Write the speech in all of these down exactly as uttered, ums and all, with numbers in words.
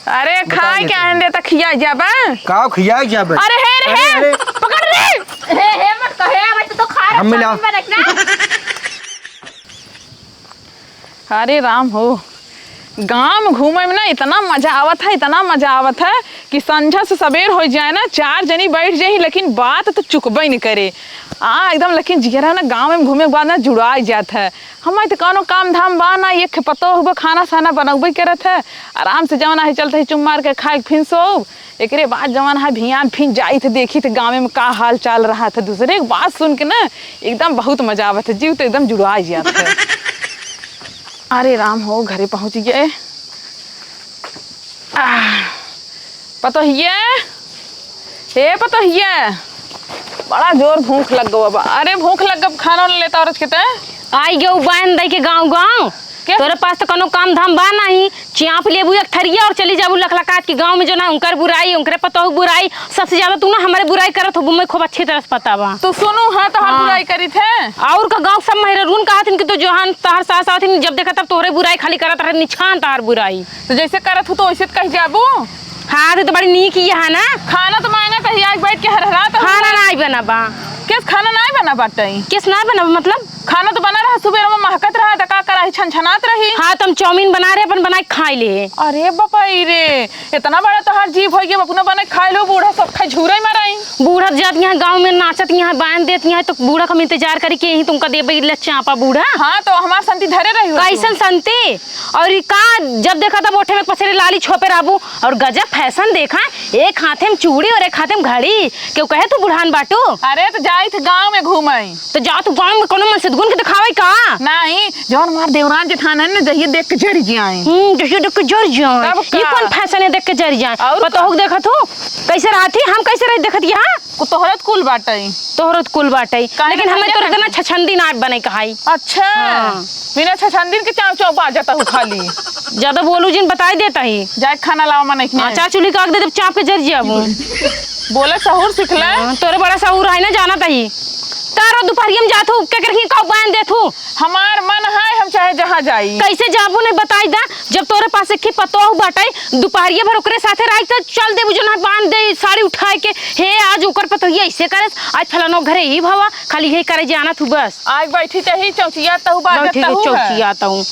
अरे, बताइए खाए के तो। आइन दे, त खिया जाबे। का खिया जाबे? अरे, हे रे, अरे, हे, अरे। पकड़ रे। हे, हे, मत कहे, भाई, तू तो खा रहा हम मिला। चाउमीन बना के ना। अरे राम हो, गाँव में घूमे में ना इतना मजा आवत है, इतना मजा आवत है कि संझा से सबेर होइ जाए ना, चार जनी बैठ जाई, लेकिन बात तो चुकबे न करे। आ, एकदम लेकिन जियरा ना गाँव में घूमे के बाद ना जुड़ाई जात है। हमारे तो कौनो काम धाम बा ना, एक पतोह बा, खाना साना बनौबे करत है, आराम से जवन है चलत है चुम मार के खाए के फिन सोउब। एकरे बाद जवन है भियान फिन जाइत देखित गाँव में का हाल चाल रहत है। दूसरे के बात सुन के ना एकदम बहुत मजा आवत है, जीव तो एकदम जुड़ाई जात है। अरे राम हो, घरे पहुँच गए। आह, पतोहिए, हे पतोहिए, बड़ा जोर भूख लग गवा बा। अरे भूख लग गब, खाना वाना लेता औरत के ते। आई गयो बायन दई के गाँव गाँव। के? तोरे पास तो कोनो काम धाम बा नहीं। चाप लेबू एक थरिया और चली जाबू लखलखात कि गाँव में जो ना उनकर बुराई, उनकरे पतोह के बुराई, सबसे ज्यादा तू ना हमरे बुराई करत हो, मैं खूब अच्छी तरह से पता बा। तू सुनू है तोहार हाँ। बुराई करी थे। और का गाँव सब मेहरारून कहत हन कि तू जोहान तोहार सास आवत हन, जब देखा तब तोहरे बुराई खाली करत रहे, निछान तोहार बुराई। तो जैसे करत हो तो वैसे तो कह जाबू। हाँ, तू तो बड़ी नीक ही है ना। खाना तो मांगत है, आज बैठ के हरहरात हो। खाना नाई बना बा। केस खाना नाई बना बाटई? केस नाई बना बा मतलब? खाना तो बना रहा, सुबेर में महकत रहा, त का कराही छनछनात रही। हाँ, तो हम चाउमीन बना रहे, अपन बनाए खाई ले। अरे बपाई रे, इतना बड़ा तोहार जीभ होई कि अपना बनाए खाई लो, बूढ़ा सब खाई झूरे मराई। बूढ़ा जात यहाँ गाँव में नाचत यहाँ बायन देत यहाँ, तो बूढ़ा का हम इंतजार करी कि यहीं तुमका देबे ले चापा बूढ़ा। हाँ, तो हमार संती धरे रही हो तू। कैसन संती? और ई का जब देखा तब ओठे में पसरे लाली छोपे रहबू और गजब फैशन देखा, एक हाथे में चूड़ी और एक हाथे में घड़ी। केहू कहे तू बुढ़ान बाटू? अरे तो जाई थे गाँव में घूमई। तो जा तू गाँव में कोनो मन सदगुन के दिखावे का? नहीं, जौन हमार देवरान जेठान है ना, जहिए देख के जर जाए। हम्म, जहिए देख के जर जाए। तब ई का? कौन फैशन है देख के जर जाए? और पतोहू का? देखत हो कैसे रहत ही, हम कैसे रही देखत यहाँ? को तोहरत कुल बाटई। तोहरत कुल बाटई। काहे लेकिन ना हमें भैया तोर इतना खातिर? छछंदी ना बने कहाई। अच्छा। हाँ। बिना छछंदिन के चाव चाव बाजत हूँ खाली। ज्यादा बोलू जिन बताई देता ही। जाए खाना लावा मन एक हाँ, चार चूल्ही काट दे जब चाप के जर जियाबू। बोला सहूर सिखला। हाँ, तोरे बड़ा सहूर है ना जानत ही। तारो दुपहरिया में जात हूँ, के करही का बांध देत हूँ। हमार मन है हम चाहे जहाँ जाई। कैसे जाबू नहीं बताई दा, जब तोरे पास एक ही पतोह बाटई, दुपहरिया भर ओकरे साथे रही त चल देबू जो ना बांध दे साड़ी उठाए के, हे आज ओकर पतोहिया ऐसे करे, आज फलानो घरे ही भवा, खाली यही करे जाना तू बस। आज बैठी तही चौचिया तहु बाजत बैठी तहु है। चौचिया तहु।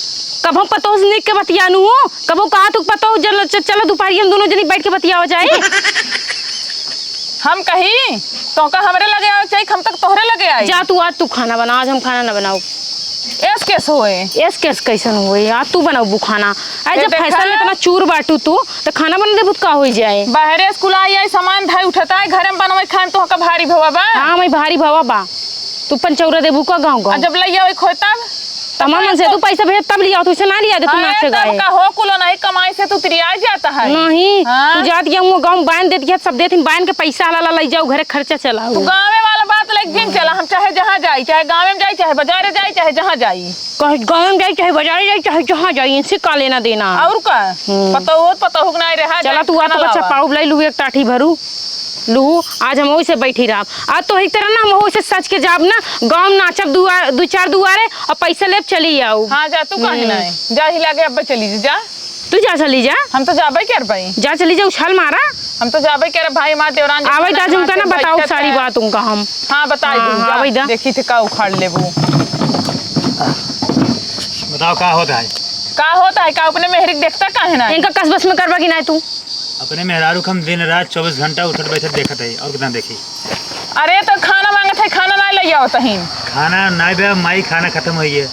कबहू पतोह से निक के बतियानू हो, कबहू कहा तू पतोह जल च-, चलो दुपहरिया में दोनों जनी बैठ के बतियावा जाए। हम कही, तोहका हमरे लगे आवे के चाही, हम तक तोहरे लगे आई। जा तू, आज तू खाना बना, आज हम खाना ना बनाओ। एस केस होए? एस केस कैसन होए? आज तू बनाओ खाना। आज ए, जब देखा। फैशन में इतना चूर बाटू तू, तो खाना बना देबू त का होई जाए? बाहरे स्कूल आई, आई सामान धाई उठता है, घरे में बनवे खाए में तोहका भारी भवा बा। हाँ, मैं भारी भवा बा। तू पंचौरा देबू का गाँव गाँव? आ जब लइया होई खोए तब? तमाम मन से तू पैसा भेज तब लिया, तू इसे ना लिया दे, तू हाँ, नाचे तब गाए। का हो, कुलो नहीं कमाई से तू तिरिया जाता है। नहीं, हाँ? तू जात गया हुआ गाँव में बायन देत गया, सब देत ही बायन के पैसा हलाला लइ जाओ, घरे खर्चा चलाओ। तू गाँवे वाला बात लेके जिन चला, हम चाहे जहाँ जाई, चाहे गाँवे में जाई, चाहे बाजारे जाई, चाहे जहाँ जाई। कहे गाँव में जाई, चाहे बाजारे जाई, चाहे जहाँ जाई, इनसे का लेना देना? और का? हम्म। पतोहू, पतोहू के नाई रहा, चला जाए तू आ खाना तो बच्चा लावा। पाउब लाई लू एक टाठी भरू, लू, आज हम ओइसे बैठी रहब। आज तो एक तरह ना हम ओइसे सच के जाब ना, गाँव में नाचब दुआ-, दू चार दुआरे और पैसा लेब चली आऊ। हाँ, जा, तू काहे हम्म। ना है? जा ही लागे, अब चली जा। तू जा चली जा। हम तो जाबे करबई। जा चली जा, उछाल मारा। हम तो जाबे करब भाई, हमार देवरान आवे जेठान दा, आज उनका ना बैठत बताओ सारी है। बात उनका हम। हाँ, बताई हाँ, दूँ, हाँ, जा। आवे दा। देखी थे का उखाड़ लेबू। बताओ का होता है? का होता है? का अपने मेहरी के देखता काहे ना? इनका कस बस में करबा कि ना तू? अपने मेहरारू के हम दिन रात चउबीस घंटा उठत बैठत देखत है, और कितना देखी? अरे तो खाना मांगत है, खाना ना ले आवत ही। खाना ना बे माई, खाना खत्म होई है।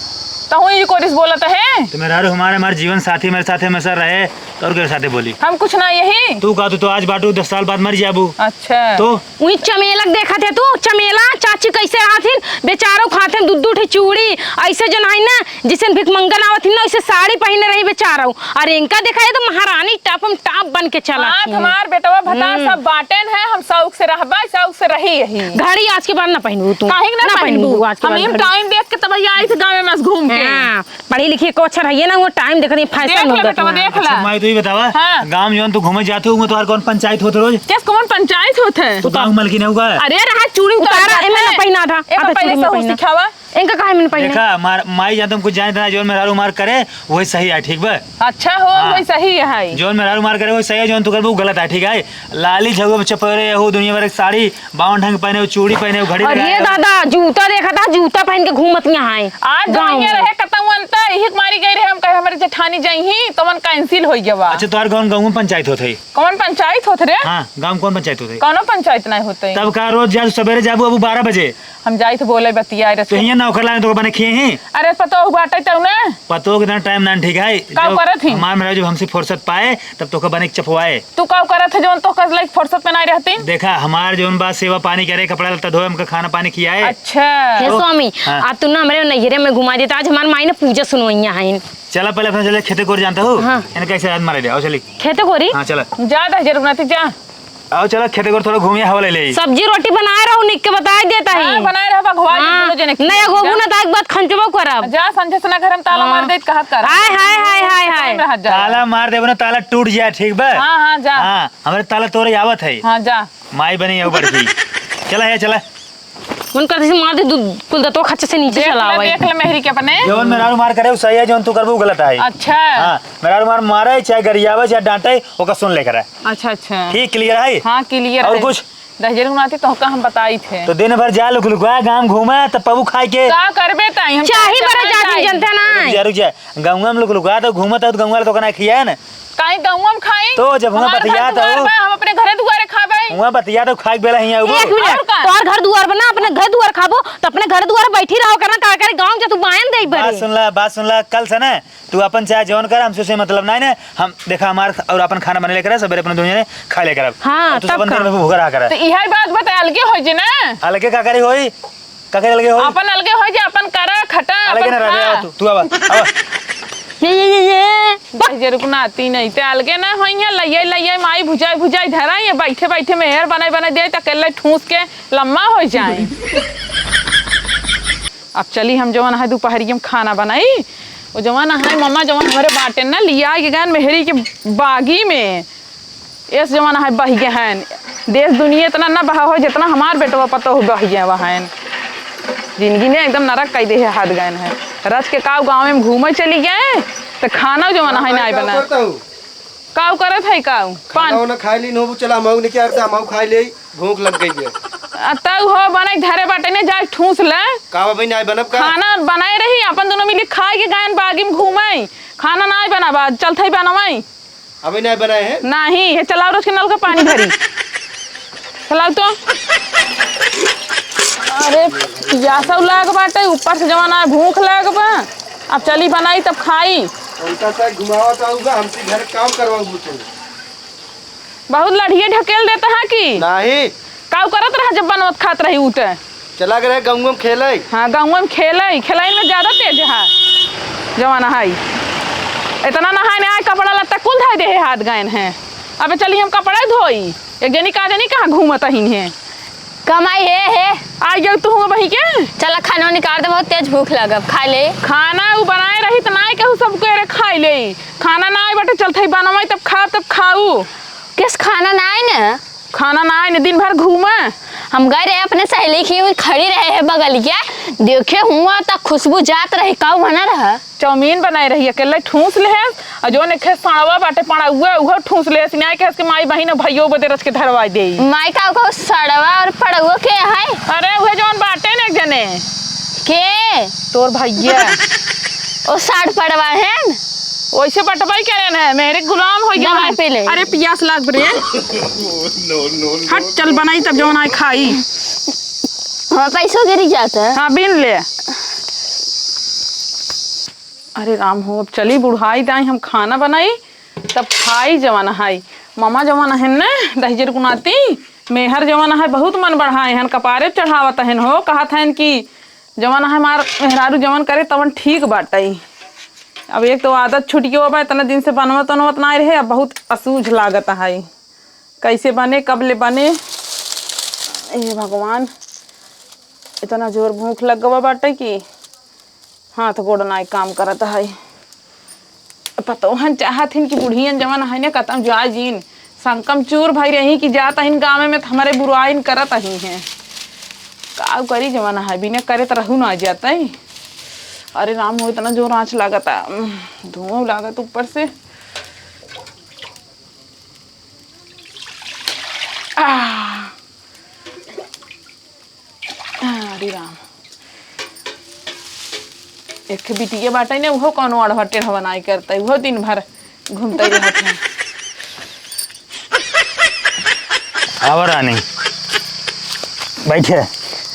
तहु ई कोरिस बोलत है। तो मेहरारू हमारे, हमारे जीवन साथी, मेरे साथ हमेशा रहे, तो और के साथे बोली? हम कुछ ना यही। तू का, तू तो आज बाटू, दस साल बाद मर जाबू। अच्छा। तो? उही चमेलक देखत है तू, चमेला चाची कैसे रहत हिन, बेचारो खात हिन दू दू ठे चूड़ी, ऐसे जो नहीं ना, जिसन भिखमंगन आवत हिन ना, वैसे साड़ी पहिने रही बेचारो। अरे इनका देखा है तो महारानी टापम टाप बन के चला हाँ, थी। हमार बेटवा भतार हम्म। सब बाटेन है, हम शौक से रहबा, शौक से रही यही। घड़ी आज के बाद ना पहिनबू तू। काहे ना ना पहिनबू? पहिनबू आज के हम बाद ये घड़ी। टाइम देख के तब ये आई थे गाँव में मस घूम के। हाँ, पढ़ी लिखी को अच्छा रहिए ना, वो टाइम देख रही फैशन देख हो ले गया बेटवा, तुम्हारा। देख ला। अच्छा, माई तो बतावा, हाँ। गाँव जौन तू घूमे जात हो, उहाँ तोहार कौन पंचायत होत रोज? क्या कौन पंचायत होत है? तू गाँव मलकिन है उगा? अरे रहा चूड़ी उतारा, उतारा एमे ना है। पहिना था। ए, आधा पहले चूड़ी में से पहिना। सिखावा। इनका काहे में नहीं पहिना? देखा, मार, माई जान तुम कुछ जाने तना, जौन मेहरारू मार करे, वही सही है, ठीक बा? अच्छा हो, हाँ। वही सही है। जौन मेहरारू मार करे, वही सही है, जौन तू करबू, गलत है, ठीक है? लाली झगो में चपरे हो, दुनिया भर एक साड़ी, बावन ढंग पहने हो, चूड़ी पहने हो, घड़ी और लगाए ये हो। दादा, जूता देखा था, जूता पहन के घूमत यहाँ है आज गाँव जौनिया में। रहे कतौ अंता, यही मारी गई रहे, हम कहे हमारी जेठानी जाई ही, तो मन cancel हो गया। अच्छा, तोहर गाँव, गाँव में पंचायत होत है? कौन पंचायत होत रे? हाँ, गाँव में कौन पंचायत होत है? कौनो पंचायत नहीं होते। तब का रोज जा, सवेरे जाबू अबू बारह बजे? हम जाई तो बोले बतिया रहे तो हियाँ नौकर लागे तो बने खिए ही। अरे पतो बाटे तो ना। पतो कितना टाइम ना ठीक है। का जब करत ही? हमार मेहरारू जब हमसे फुर्सत पाए, तब तोके बने के चपवाए। तू का करत है जौन तोके लाइक फुर्सत में नहीं रहती? देखा, हमार जौन बा सेवा पानी करे, कपड़ा लत्ता धोए, हमका खाना पानी खियाए। अच्छा। हे तो स्वामी, हाँ। आज तू ना हमरे नैहरे में घुमा देता, आज हमार माई ने पूजा सुनवैया है। चला पहले अपना चले खेते कोर जानता हो? हाँ। इन्हें कैसे रात मारे दे, आओ चली। खेते कोरी? हाँ, चला। जा दहिजर उनाती जा। आओ चला खेते कोर थोड़ा घूमिए, हवा ले ले। सब्जी रोटी बनाए रहो, निक के बताए देता है। हाँ, बनाए रहो, भगवान हाँ। दोनों जने नहीं, खिया गोगू जा। ना ताक बात खंचबो करब। जा, संझे से ना घर में ताला हाँ। मार दे, कहत कर। हाय, हाय, हाय, हाय, हाय। रह जा। ताला मार देबो ना, ताला टूट जाए, ठीक बा? हाँ, हाँ, जा। हाँ, हमरे ताला तोरे आवत है। हाँ, जा। माई बनी है बड़की। चला है, चला। मन करते से मार दे, दू-, कुल दतवा खच्चे से नीचे देख ले, चलावे। देख ले मेहरी के अपने। जौन मेहरारू मार करे, उ सही है, जौन तू करबू, उ गलत है। अच्छा। हाँ, मेहरारू मार मारे, चाहे गरियावे, चाहे डांटे, ओका सुन ले करे। अच्छा, अच्छा। ठीक, clear है? हाँ, clear और है। कुछ? दहिजर उनाती तोहका हम बताई थे। तो दिन भर जा लुक लुका, गाँव घूमे, तब पबू खाए के। का करबे ताई, हम चाही चाहे बड़ा चाहे जात नहीं जाई। जनते ना। रुक जा, रुक जा। गाँव में लुक लुका, तो घूमत है, तो गाँव वाला तो ना खिया है ना। काहे गौवा में खाई? तो जब हुआं हमार घर बतियात दुआर हो। बा, हम अपने घरे दुआरे खाबे। हुआं बतियात हो, खाए के बेला हियां अउबो। एक मिनट, और का? तोहर घर दुआर बा ना, अपने घर दुआर खाबो, तो अपने घर दुआर बैठी रहो करना, का करे गाँव जा तू बायन देई बात बरे। सुन ला, बात सुन ला, कल से ना तू अपन चाहे जौन कर, हमसे उसे मतलब नहीं ना। हम देखा हमार और अपन खाना बने लेकर सबेरे अपने दुनिया में खा लेकर अब। हाँ, और तू तब अपन का? देर में भूखा रहा कर। तो इहे बात बता, अलगे हो जे ना। अलगे का करी होई? का करे अलगे होई? अपन अलगे हो जे, अपन करा, खटा, अलगे अपन ना रहे, खा। आवा तू, तू आवा, आवा। ये, ये, ये, ये। भाई जे रुक ना, तीन ही ते अलगे ना होई है, लइये, लइये, माई भुजाई, भुजाई धरा, ये बैठे, बैठे मेहर बनाई, बनाई दे, त अकेले ठूस के लम्मा हो जाए। अब चली हम जवन है दोपहरिया में खाना बनाई, वो जवन है मम्मा जवन हमरे बाटे ना लिया के गन मेहरी के बागी में, एस जमाना है बहि गए हैं। देश दुनिया इतना ना बहा हो जितना हमार बेटवा पतोह बहि गए वहन। जिंदगी ने एकदम नरक कइ देहे हाथ गए हैं। रच के काऊ गाँव में घूमे चली गए, तो खाना जमाना है ना बना। काऊ करत है काऊ? पान। खाना वाना खाए ली नोबू, चला मऊ निकाल दे, मऊ खाए ले, भूख लग गई है। आ, तऊ हो बनाई धरे बाटे ने, जाए ठूस ले। का भाई ना बनब का? खाना बनाए रही, अपन दोनों मिली खाए के गए बागी में घूमे। खाना ना बनाबा, चलते ही बनवाई। अबे नहीं बनाए हैं? नहीं, ये चलाओ रोज के नल का पानी भरी। चलाओ तो। अरे, पियासा लाग बाटे, ऊपर से जवन आए भूख लाग बा। अब चली बनाई तब खाई। उनका से घुमावत आऊगा, हमसे घर काम करवाऊगा तू। बहुत लड़िए ढकेल देता है कि? नहीं। काऊ करत रहा जब बनवत खात रही उ ते? चला गए रहे गाँव में खेले। हाँ, गाँव में खेले, खेले में ज्यादा तेज है जवान है। इतना नहाए में आए, कपड़ा लत्ता कुल धोए देहे हाथ गए हैं। अबे चली हम कपड़ा धोई, एक जनी का जनी कहाँ घूमत ही है। कमाई हे, हे। आई जाऊ तू हुआ बही के? चला खाना निकाल दे, बहुत तेज भूख लगब, खा ले। खाना उ बनाए रही त नाई कहू सबके रे खाई ले। खाना नाई बटे चलत ही बनवाई तब खाब तब खाऊ। किस खाना नाई न? खाना नाई न, दिन भर घूमे। हम गए रहे अपने सहेली की, उ खड़ी रहे है बगलिया, देखे हुआ त खुशबू जात रही, काऊ बना रहा? चाउमीन बनाए रही, अकेले ठूस लेहे, और जौन एक सड़वा बाटे पड़ौआ, उहो ठूस लेहे, सिनाई के हंस के माई बहिन और भइयो बदे रच के धरवाई देई। माई का ओकर सड़वा और पड़ौआ के है? अरे उहे जौन बाटे न एक जने। के? तोर भइया। ओ साड़ पड़वा है न? ओइसे बटवाई करे न, मेरे गुलाम हो गया दवाई है। पी ले। अरे पियास लाग रे। हट, चल बनाई तब जौन आए खाई। हाँ, पैसो गिरी जाता है। हाँ, बीन ले। अरे राम हो, अब चली बुढ़ाई दाई हम खाना बनाई, तब खाई जवन हाई। मामा जवन हन न, दहिजर गुनाती, मेहर जवन है, बहुत मन बढ़ाए हन, कपारे चढ़ावत हन हो, कहत हन कि जवन है हमार मेहरारू जवन करे तवन ठीक बाटई। अब एक तो आदत छुटियो बा, इतना दिन से बनवत वनवत नाई रहे, अब बहुत असूझ लागत है। कैसे बने, कब ले बने? हे भगवान, इतना जोर भूख लग गवा बाटे कि हाथ गोड़ नाई काम करत है। पतोहन चाहत हिन कि बुढ़ियन जवन है ने कतौ जा जिन, संकम चूर भई रही कि जात हिन गाँव में त हमरे बुराइन करत ही हैं। का करी जवन है, बिना करे त रहू ना जात है। अरे राम हो, इतना जोर आँच लागत है, धुआं लागत ऊपर से। आह। अरे राम, एक ठे बिटिया बाटे ने, उहो कौनो अड़हटे हवा नाई करता, उहो दिन भर घूमता ही रहत है। आवा रानी, बैठे।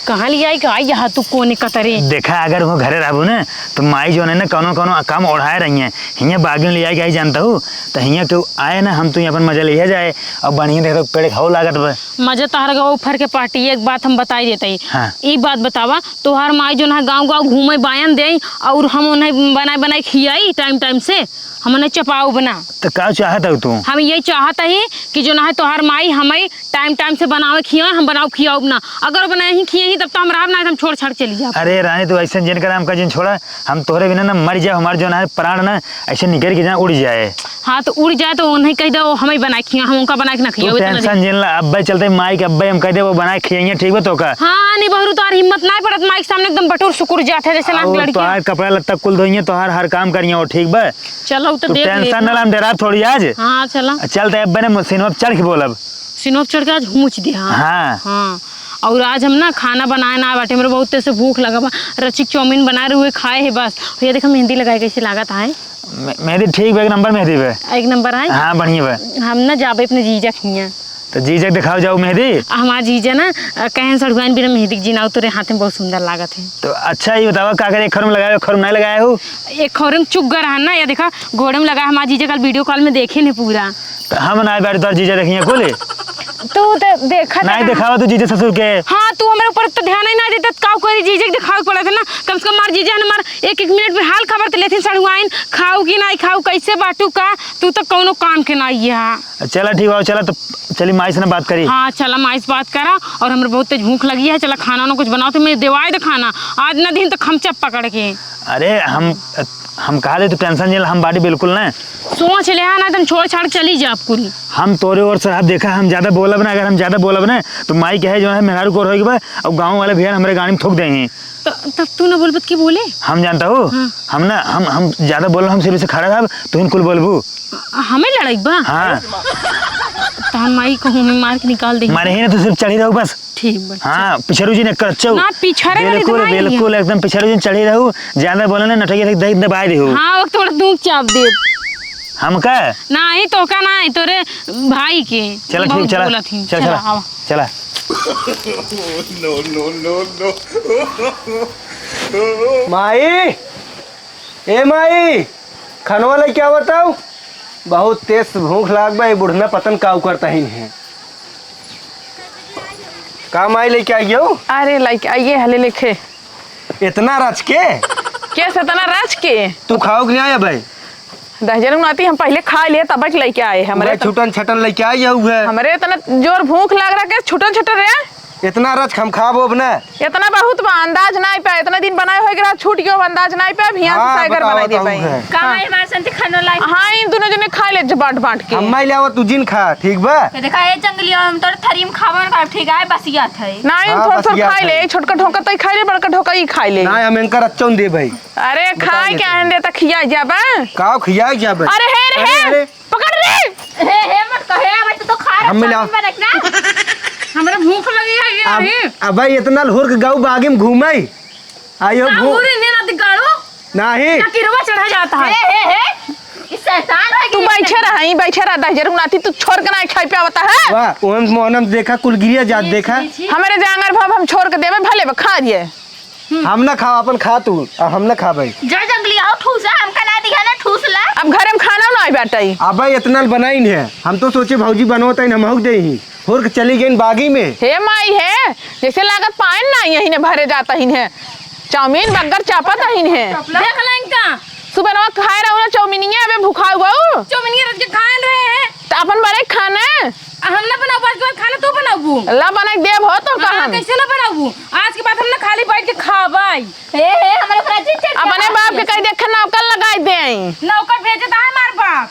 कहाँ ले आई का यहाँ तू कोने कतरे? देखा, अगर वो घरे रहबू ना, तो माई जो है ना, कौनो कौनो काम ओढ़ाए रही हैं, हियाँ बागी में ले आई के आई जानता हूँ, तो हियाँ केहू आए ना, हम तो यहाँ अपन मजा लिया जाए। अब बढ़िया देखा तो पेड़ खाओ लागत बा। मजा तहर गवा ऊपर के पार्टी। एक बात हम बताई देते ही। हाँ। ई बात बतावा, तोहार माई जोन है गाँव गाँव घूमे बायन दे, और हम उन्हें बनाए बनाए खियाई टाइम टाइम से, हम उन्हें चपाऊ बना। तो का चाहत हो तू? हम यही चाहत ही कि जो ना है तोहार माई हमें टाइम टाइम से बनावे खियावे, हम बनाओ खियाओ ना। अगर वो बनाए ही खियाई तब तो हम रहब ना, हम छोड़ छाड़ चली जाब। अरे रानी, तू ऐसे जिन कर हमका जिन छोड़ा, हम तोहरे बिना ना मर जाए, हमार जो ना है प्राण ना ऐसे निकल के जाए, उड़ जाए। हाँ, तो उड़ जाए तो उन्हें कह दो, हमें बना के खिया, हम उनका बना के ना तू खिया, इतना टेंशन जिन ला, अब्बे चलते माई के अब्बे हम कह दे, वो बना के खियाइए, ठीक बा तो का? हाँ, नहीं बहरू, तोहार हिम्मत ना पड़त, माई के सामने एकदम बटुर सुकुर जात है, जैसे ना और लड़कियां। तोहार कपड़ा लत्ता कुल धोइए, तोहार हर काम करिए, वो ठीक बा? चलो, तो तू देख ले। टेंशन ना ला, हम डरा थोड़ी आज। हाँ, चला। चलते अब्बे ने सिनवा पे चढ़ के बोलब। सिनवा पे चढ़ के आज हुमुच दे, हाँ। हाँ। हाँ। और आज हम ना खाना बनाए ना बाटे, मेरे बहुत तेज से भूख लगा बा। रचिक चाउमीन बनाए रहुए, खाए है बस। ये देखा मेहंदी लगाए कैसे लागत है। मे-, मेहंदी ठीक बा, एक नंबर मेहंदी बा। एक नंबर है? हाँ, बढ़िया बा। हम ना जाबे अपने जीजा के हियाँ। तो जीजा के देखाओ जाओ मेहंदी। आ, हमार जीजा ना, अ, कहन सड़ुआइन बिना मेहंदी के जिनाओ तोरे हाथ में बहुत सुंदर लागत है। तो अच्छा, ये बतावा, का करे, एक खौर में लगाए, एक खौर में नहीं लगाए हो? एक खौर में चुग्गा रहन ना, या देखा, गोड़े में लगा, हमार जीजा कल वीडियो कॉल में देखे ने पूरा। तो हम ना बैठ तोर जीजा देखिए, बोले। तू तो देखा नहीं था। देखावा तू जीजा ससुर के। हाँ, तू हमारे ऊपर तो ध्यान ही ना देता, का करी, जीजा के देखावे के पड़त है ना। कम से कम हमार जीजा ने हमार एक एक मिनट में हाल खबर तो लेथिन, सड़ुआइन, खाऊ कि नहीं खाऊ, कैसे बाटू का, तू तो कौनो काम के नहीं है। चला ठीक बा, चला तो चली माई से ना बात करी। हाँ, चला माई से बात करा, और हमरे बहुत तेज भूख लगी है, चला खाना वाना कुछ बनाओ, तो मैं देवाई दे खाना, आज ना दिन तो खमचा पकड़ के। अरे हम, हम कहा दे तू टेंशन जिन ला, हम बाटी बिल्कुल ना। सोच ले, हाँ, ना तुम छोड़ छाड़ चली जा कुल। हम तोरे ओर से, अब देखा, हम ज्यादा बोलब ना, अगर हम ज्यादा बोलब ना तो माई कहे जो है मेहरारू को रहोगी बा, और गाँव वाले भैया हमरे गाड़ी में थूक देंगे। तो तब तू ना बोलबत के बोले? हम जानता हूँ, हाँ। हम ना, हम, हम ज्यादा बोलब, हम सिर्फ से खड़ा रहब, तू कुल बोलबू। हमें लड़ाई बा? हाँ। तहार माई कहूँ हमें मार के निकाल दे। मारे ही ना, तू सिर्फ चढ़ी रहू बस। ठीक बा। हाँ, पिछरू जी ने करचौ। ना, पिछरे वाली बिल्कुल, दवाई बिल्कुल, है। एकदम पिछरू जी ने चढ़ी रहू, ज्यादा बोले ना, नटैया से दही दबाए देहू। हाँ, वक्त थोड़ा दूध चाप दे। हमका? नहीं, तोका नहीं, तोरे भाई के। चला, बहुत ठीक, चला। बोलत ही। चल, चला, चला। आवा। चला। No, no, no, no। माई, ए माई, खनवा लेके आवत हऊ। बहुत तेज भूख लाग बा, ये बुढ़ना पतन का उकरता ही नहीं। का माई लेके आई हो? अरे लेके आइए, हले लेके। इतना रच के? कैसे इतना रच के? तू खाओ कि नहीं आया भाई? दहिजर नाती हम पहले खा लिए, तब के लेके आए। हमरे भाई तो छुटन छटन लेके आई है उहे। हमरे इतना जोर भूख लग रहा के छुटन छटन रे। इतना रच हम खाबो अब ना। इतना बहुत बा, अंदाज नाई पे। इतना दिन बनाए होए के रहा, छूट गयो, अंदाज नाई पे। अब हियां से हाँ, साइगर बताओ, बनाई दे बताओ पाई। उहे। का हाँ। माई हमारे संग खनो लाई? हाँ, इन दोनों जने खा ले, बांट बांट के। हम माई ले आवा, तू जिन खा, ठीक बा? ये देखा, ए जंगलिया, हम तोर थरी में खाबो ना करब, ठीक है, बसियात है। नहीं, हाँ, थोड़ा थोड़ा बसियात खाई है। ले, छोटका ढोका तो ही खाई ले, बड़का ढोका ही खाई ले। ना, हम इनकर अच्छो न दे भाई। अरे, बताओ खाए ये क्या तो। है, दे तो खिया जाबे। का खिया जाबे? अरे, हे रे, अरे, हे। अरे। पकड़ रे। हे, हे, मत कहे, अब तू तो खा रहा हम मिला। चाउमीन बना के ना। हमरा भूख लगी है, ये अब, नहीं। अब भाई इतना लोर के गाँव बागी में घूमे। आयो ना भू- उरे ने ना दिगाड़ो। नहीं। ना किरवा चढ़ा जाता है। हे, हे, हे। ई शैतान है तू कि बैठे रहा, ई बैठे रहा, दहिजर नाती, तू छोड़ के ना खाई पे आवता है। वाह, ओहन मोहनम देखा, कुल गिरिया जात देखा। छी, छी। हमरे जांगर भाव हम छोड़ के देबे, भले बा, खा दिए। हम ना खाओ, अपन खा तू, आ हम ना खाबे। जा जंगली आओ, ठूसा, हमका ना दिया ना, ठूस ला। अब घरे में खाना ना आई बाटे। अबे इतना बनाइन है, हम तो सोचे भौजी बनवत है, हम हक दे ही। होर के चली गई बागी में। हे माई हे, जैसे लागत पाइन ना यही ने भरे जाता ही ने। चाउमीन बर्गर चापत ही ने। देख लें का? सुबह नवा खाए रहो ना चाउमीनिया, अबे भुखाए हुआ। चाउमीनिया रख के खाए रहे हैं। तो अपन बड़े खाना। आ हम ना बनाओ, बस, बस खाना तू बनाबू? ला बनाई देब हो तो हाँ, कहन। कैसे ना बनाबू? आज के बाद हम ना खाली बैठ के खाबै। हे, हे, हमरे ऊपर अजीब चढ़ के अपने बाप के कहीं देखे नौकर लगाई देई। नौकर भेजे दा है हमार बाप।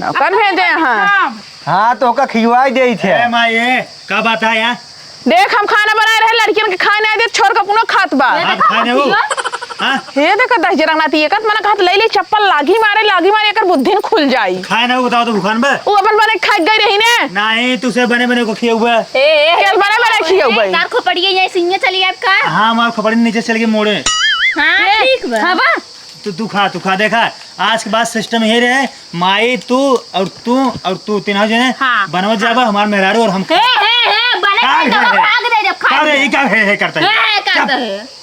नौकर भेजे हैं। हाँ। हाँ, तो ओका खियवाई देई थे। ए माई, ए, का बात है यहाँ? देख, हम खाना बनाए रहे, लड़कियन के खाए ना दे, छोड़ के अपनो खात बा। ये आप देखा खाए ना वो? हाँ? हे देखा दहिजरा नाती, एकत मना कहत ले ले चप्पल लागी मारे, लागी मारे, एकर बुद्धि न खुल जाई। खाए ना वो, बताओ तो भूखान बा? वो अपन बने खाए गई रही ने। नहीं, तुसे बने बने को खियउबे। ए, ए, चल, बने बने खियउबे। तार खोपड़िए ये सिंगे चली आपका। हाँ, हमार खोपड़ी नीचे चल के मोड़े। हाँ, ए, ठीक बा। हाँ बा। तू, तू खा, तू खा, देखा, आज के बाद सिस्टम ये रहे, माई, तू और तू और तू तीनों जने हाँ। बनवत जाबा, हमार मेहरारू और हम। हे, हे, हे, बने का बने है, तो है? भाग दे जब खा अरे, ले। ई का है, है करता है? हे, हे करता चुप। है।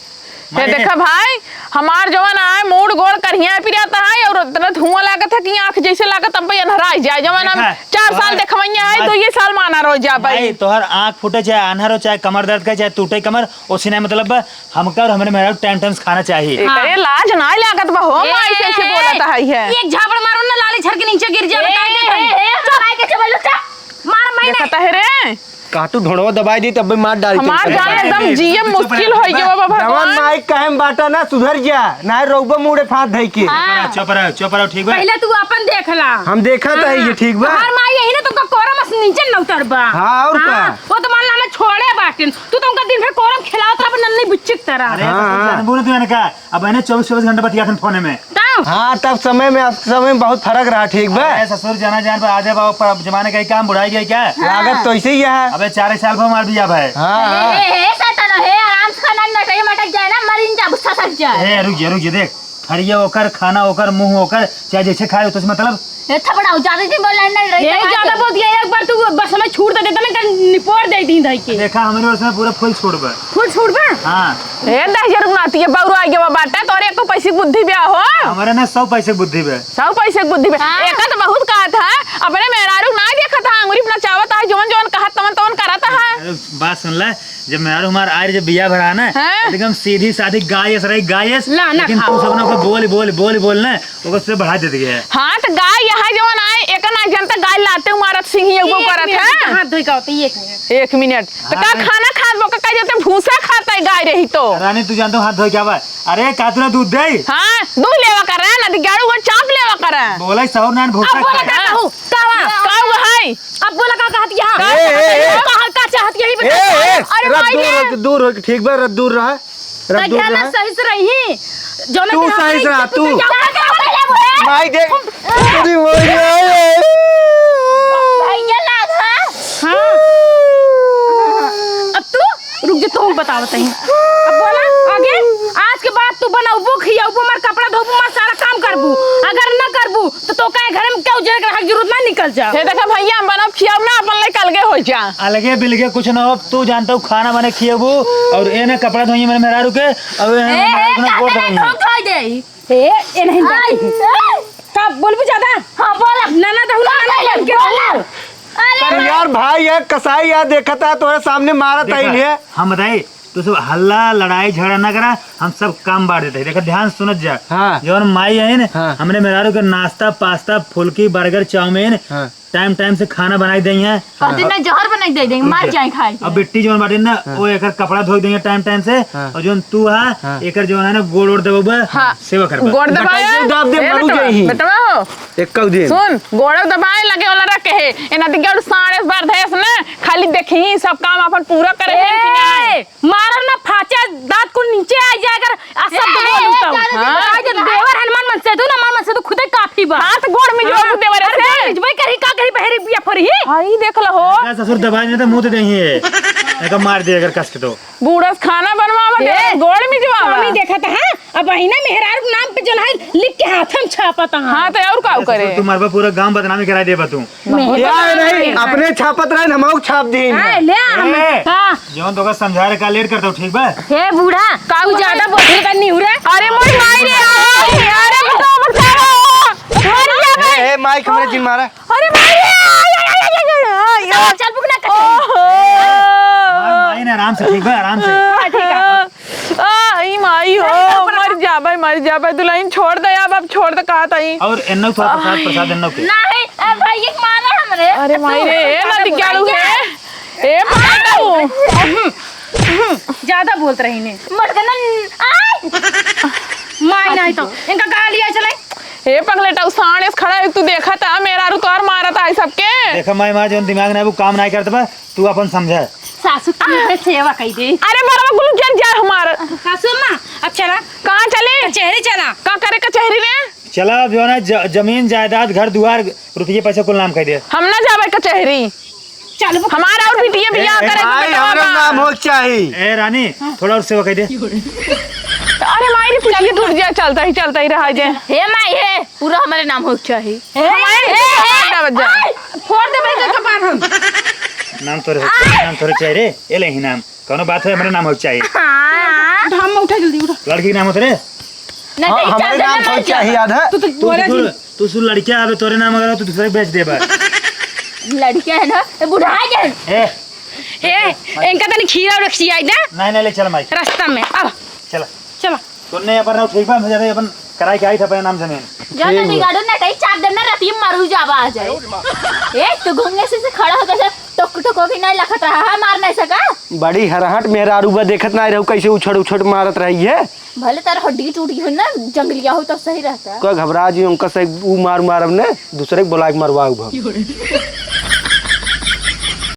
हे माई, देखा भाई, हमार जवन आए, मूड़ गोड़ करिया पिराता है और इतना धुआं लागत है कि आँख जैसे लागत अब भाई अन्हराई जाए। जवन हम देखा, चार साल और देखवैया है, तो ये साल माना रह जा भाई। भाई, तोहर आँख फूटे, चाहे आन्हर हो, चाहे कमर दर्द का, चाहे टूटे कमर, ओसे नहीं मतलब बा। हमका और हमरे मेहरारू टाइम टाइम से खाना चाहिए। ए, हाँ। अरे लाज नाई लागत बा हो, ए, माई कैसे ए, बोलत है ये? एक झापड़ मारो ना, लाली झर के नीचे गिर जाए, ए, बताई दे ए, भाई। ए, ए, चुप। माई के चुप, चुप। मार माई देखत नहीं। है रे। काटू ढोड़वा दबाई दी तब भी मार डाल के हमार चल जान जाए। एकदम जिए चुप मुश्किल रहे। हो गया बाबा जवन भगवान। माई कायम बाटा ना सुधर जा, ना रोबो मुड़े फांद धई के। हाँ। चुप रहो, चुप रहो, ठीक बा? पहले तू अपन देख ला। हम देखत है ये, हाँ। ठीक बा? हमार माई यही ना तुमका कोरम से नीचे न उतरबा। हाँ, और का? हाँ, वो तो मान ला हमें छोड़े बाटिन। तू तो उनका दिन भर कोरम खिलावत रहा, नन्नी बुच्ची की तरह। अरे, हाँ, तो हाँ। जानबू ना तू इनका, अब इन्हें चउबीस चउबीस घंटा बतियात फोने में। तब? हाँ, तब समय में, अब समय में बहुत फर्क रहा, ठीक बा? अरे ससुर, जाना जान पर आ जाए बाबू, पर अब जमाने का ही काम, बुढ़ाई का ही क्या? लागत तो ऐसे ही है। अबे चार साल पर हमार बियाह है। हाँ, हाँ। हे, हे, हे, सैतान, हे, आराम से खाना नटई मटक जाए ना, मरिन जा, गुस्सा सक जाए। ए, रुक जा, रुक जा, देख। हरिया ओकर, खाना ओकर, मुंह ओकर, चाहे जैसे खाए, तो मतलब। ए, थपड़ाऊ, ज्यादा दिन बोलना नहीं रही, यही ज्यादा बोल दिया, एक बार तू बस हमें छूट दे देता ना, कर निपोर दे दी धई के। देखा, हमरे ओर से पूरा फुल छूट बा। फुल छूट बा? हाँ। ए, दहिजर नाती, ये बौरू आइ गवा बाटे, तोरे एको पैसे के बुद्धि बा हो? हमरे ना सौ पैसे के बुद्धि बा। सौ पैसे के बुद्धि बा? हाँ। एका तो बहुत कहत है, अपने मेहरारू ना देखत है, अंगुरी पर नचावत है, जवन जवन कहत तवन तवन करत है। अरे, बात सुन ले, जब मेहरारू हमार आए रहे, जब बियाह भरा ना, हाँ। एकदम सीधी सादी गाय अस रही, गाय अस। ला, ना लेकिन खाओ। तू सब ना ओकर बोल, बोल, बोल, बोल ना, ओकर से बढ़ा देत गया। हाँ, तो गाय यहाँ जवन आए, एक ना जनता गाय लाते मारत सिंही एगो एक करत मिनट, है। हाथ धोई का होता है, एक मिनट। एक मिनट। तो का हाँ। खाना खात बा, का जते भूसा खाता है गाय रही तो। रानी, तू जानत हो हाथ धोई के आवा। अरे, का तू ना दूध दे? हाँ, दूध लेवा कर रहा है, ना तो गाड़ू को चाप लेवा कर रहा है। बोला ही सहूर नान भूसा अब बोला खाए। का कहूँ? का बा? का हुआ है? अब बोला का कहत यहाँ? ए, ए, ए। का, का चाहत यही बता। ए, ए, अरे रख माई दूर रे। हो के, दूर हो के, ठीक बा, रख दूर रहा। रख तो दूर ध्यान रहा। सही से रही। जो मैं तू तेरा सही से रहा, तू। माई देख, पूरी हो गई। भैया लाग, हाँ? हाँ। अब तू रुक जा, तू बतावत ही। अब बोला आगे, आज के बाद तू बनौबू, खियौबू, हमार कपड़ा धोबू, हमार सारा काम करबू। अगर न करबू तो तोका ए घरे में केहू जने के रहक जरूरत ना, निकल जा। हे देखा भैया, हम बनब खियाब ना, अपन ले अलगे हो जा। अलगे बिलगे कुछ ना हो, तू जानत हो खाना बने खियाबू और ए ना कपड़ा धोई मेरे मेहरारू के, और ए ए, मेहरारू के ना ए, गोड़ काहे धोई। ना धोई दे? ए, ए नहीं आई। बाटी। का बोलबू ज्यादा? हाँ, बोला। ना, ना, दहुला, ना, ना, बोल के बोला। अरे अरे यार, भाई है, कसाई यार, देखत है, तोरे सामने मारत देखा, आई है। हम बताई, तू सब हल्ला, लड़ाई, झगड़ा ना करा, हम सब काम बांट देते हैं। देखा, ध्यान सुनत जा। हाँ। जौन माई है ना, हाँ। हमरे मेहरारू के नाश्ता, पास्ता, फुल्की, बर्गर, चाउमीन, हाँ। टाइम टाइम से खाना बनाई देई है। और दिन में जहर बनाई दे देंगे, मर जाए खाए के। अब बिट्टी जौन बाटे ना, हाँ। वो एकर कपड़ा धोई देंगे टाइम टाइम से, हाँ। और जौन तू हा, हाँ। एकर जौन है ना, गोड़ ओड़ दबोबे, हाँ। सेवा करबे। गोड़ दबाए, बताइए, दाब दे, ए मरू बेटवा, जाई। बेटवा हो। एक कऊ दिन। सुन, गोड़ दबाए लगे वाला रखे है। ए नदी के साढ़े बार धैस ना, खाली देखी सब काम अपन पूरा करे है कि नहीं? ए, मारब ना, फाचे दांत को नीचे आ जाए अगर अशब्द ए, बोलूं ए, तो। ज्यादा हाँ। आज देवर हनुमान मन से तू ना, मन से तू खुदे काफी बा। हाथ गोड़ में जो हाँ। देवर अरे से। गोड़ में जो करी, का करी, बहरी बिया फरी। हाँ, ई देख लो हो। का ससुर दबाई नहीं तो मुंह दे देंगे। एका मार दे अगर कस के तो। बूढ़ा से खाना बनवावा, ए, देवर गोड़ में जो आवा। स्वामी देखत है, अब अहिना मेहरारू के नाम पे जौन है लिख के हाथ में छापत है। हाँ, तो और का करे? तू मरबा, पूरा गांव बदनामी कराई देबा तू। मेहरारू यार नहीं, नहीं। अपने छापत रहे, हम छाप दी। हाँ, ले आ, हम, ए, हाँ। जौन तोका समझाए का लेट करता हूँ, ठीक बा? हे बूढ़ा, का तू हुआ? ज्यादा बोल रहा नहीं हो रहा। अरे मोर माई रे, अरे, अरे, बताओ, बताओ। मर जाबे। ए, ए, माई, हमरे जिन मारा। अरे माई रे, आय, आय, आय। चल बुक ना कटे। ओहो। माई ने आराम से, ठीक बा, आराम से। हाँ, ठीक है। आ, ई माई हो, मर जाबे, मर जाबे, दुल्हन छोड़ दे अब, अब छोड़ दे, कहा ताई। और एन्नो थोड़ा प्रसाद, प्रसाद एन्नो के। नहीं, ए भाई, ये मारा हमरे। अरे माई रे, ए ना दिग्गाड़ू है। ए पगलेटऊ। ज्यादा बोलत रही ने। मटकनन, आय! माई नहीं तो इनका गाली आई चले। ए पगलेटऊ, साँढ़ एस खड़ा है, तू देखत ह, मेहरारू तोहार मारत आई सबके। देखा माई, माँ जौन दिमाग ना है वो काम नहीं करत बा, तू अपन समझा। सासू की सेवा कई दे। अरे बरवा गुलू जर जा हमार। सासू माँ, अब चला। कहाँ चली? कचहरी चला। का करे कचहरी रे? चला, अब जो है ना, ज-, जमीन जायदाद, घर दुआर, रुपये पैसे कुल नाम कह दे। हम ना जावे कचहरी। चल, वो हमार और बिटिया बियाह ए, करे के भाई, बेटवा हमारे बा। नाम हो के चाही। ए रानी, थोड़ा और सेवा कह दे। अरे माई रे, कुछ टूट जाए, चलता ही, चलता ही रहा जाए। हे माई, हे, पूरा हमारे नाम हो के चाही। हे, हमारे हे, बिटिया हे, बजा। फोड़ दे भाई, कपार हम। नाम तोरे हो, नाम तोरे चाही रे। ए ले ही नाम। कौनो बात है, हमारे नाम हो के चाही। हाँ। उठा, अम्मा, उठा जल्दी, उठा। लड़की के नाम होत रे? नहीं, हाँ, नहीं, हमारे चल, नाम चल, हो के चल। चाही, याद है? तू तो तू बोला तो जी। तू, तू लड़किया आवे, तोरे नाम अगर हो तो दूसरे के बेच देबा। लड़किया है ना, तो बुढ़ा जाए। ए, ए, इनका तनी खीरा और रखी आई ना। नहीं, नहीं, ले चल माई। रास्ता में, अब। चला। चला। तूने अपन रहो, ठीक बा, हम जाते अपन कराई के आई था अपने नाम जमीन। जा ठीक तनी बा। गाड़ू ना कहीं चाप देना, राती में मरू जाबा आ जाए। ए, तू घूंगे से, से खड़ा हो गया, टोक टोक भी नहीं लखत रहा है, मार नहीं सका। बड़ी हरहट मेहरारू बा, देखत नहीं रहू कैसे उछड़ उछड़ मारत रही है। भले तार हड्डी टूट गई हो ना, जंगलिया हो तब सही रहता। का घबरा जी, उनका से ऊ मार मारब ने, दूसरे के बुला के मरवाऊ हम।